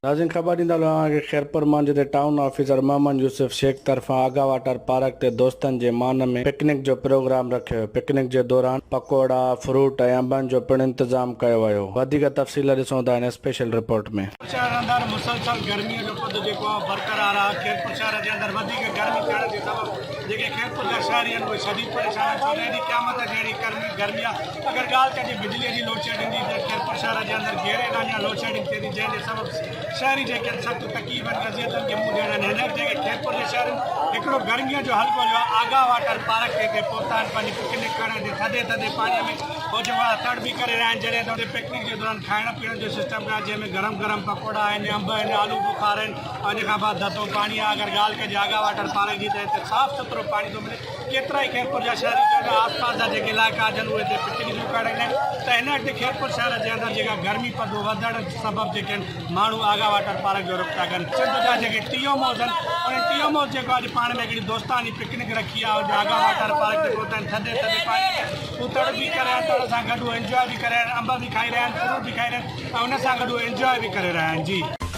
ناظرين خبر ڏيندا هلون اوهان کي خيرپور مان جتي ٽائون آفيسر محمد يوسف شيخ طرفان آغا واٽر پارڪ تي دوستن جي مان ۾ پڪنڪ جو پروگرام رکيو ويو پڪنڪ جي دوران پڪوڙا، فروٽ ۽ انبن جو پڻ انتظام ڪيو ويو وڌيڪ تفصيل ڏسون ٿا هن اسپيشل رپورٽ ۾. خيرپور شهر اندر مسلسل گرمي جو پد جيڪو آهي برقرار آهي خيرپور شهر جي اندر وڌيڪ گرمي ٿيڻ جي سبب جيڪي خيرپور جا شهري آهن اهي شديد پريشان آهن ڇو ته ايڏي قيامت جهڙي گرمي آهي اگر ڳالهه ڪجي بجليء جي لوڊشيڊنگ جي ته خيرپور شهر جي اندر غير اعلانيه لوڊشيڊنگ ٿئي ٿي جنهن جي سبب شهري جيڪي آهن سخت تڪليفن ۽ اذيتن کي منهن ڏيڻ آهن هن وقت جيڪي خيرپور جي شهرين هڪڙو گرميء جو حل ڳوليو آهي آغا واٽر پارڪ تي هتي پهتا آهن پنهنجي پڪنڪ ڪرڻ هتي ٿڌي ٿڌي پاڻيء ۾ هو جيڪو آهي تڙ به ڪري رهيا آهن جڏهن ته هتي پڪنڪ جي دوران کائڻ پيئڻ جو سسٽم به آهي جنهن ۾ گرم گرم پڪوڙا آهن انب آهن آلو بخار آهن ۽ ان کان بعد ڌتو پاڻي آهي اگر ڳالهه ڪجي آغا واٽر پارڪ جي ته هتي صاف سٿرو پاڻي ٿو ملي ڪيترائي خيرپور جا شهري چون ٿا آس پاس جا جيڪي علائقا هجن اهي هتي پڪنڪون ڪرڻ ايندا آهن ته هن وقت خيرپور شهر جي اندر جيڪا گرمي پد وڌڻ سبب جيڪي آهن ماڻهو آغا واٽر پارڪ جو رخ ٿا ڪن سنڌ جا جيڪي ٽي ايم اوز آهن انهن ٽي ايم اوز جيڪو اڄ پاڻ ۾ هڪڙي دوستاڻي پڪنڪ رکي آهي اتي آغا واٽر پارڪ تي پهتا آهن ٿڌي ٿڌي پاڻي ۾ هو تڙ به ڪري رهيا آهن تڙ سان گڏ هو انجواء به ڪري رهيا آهن انب به کائي رهيا آهن فروٽ به کائي رهيا آهن ۽ ان سان گڏ هو انجواء به ڪري رهيا آهن جي.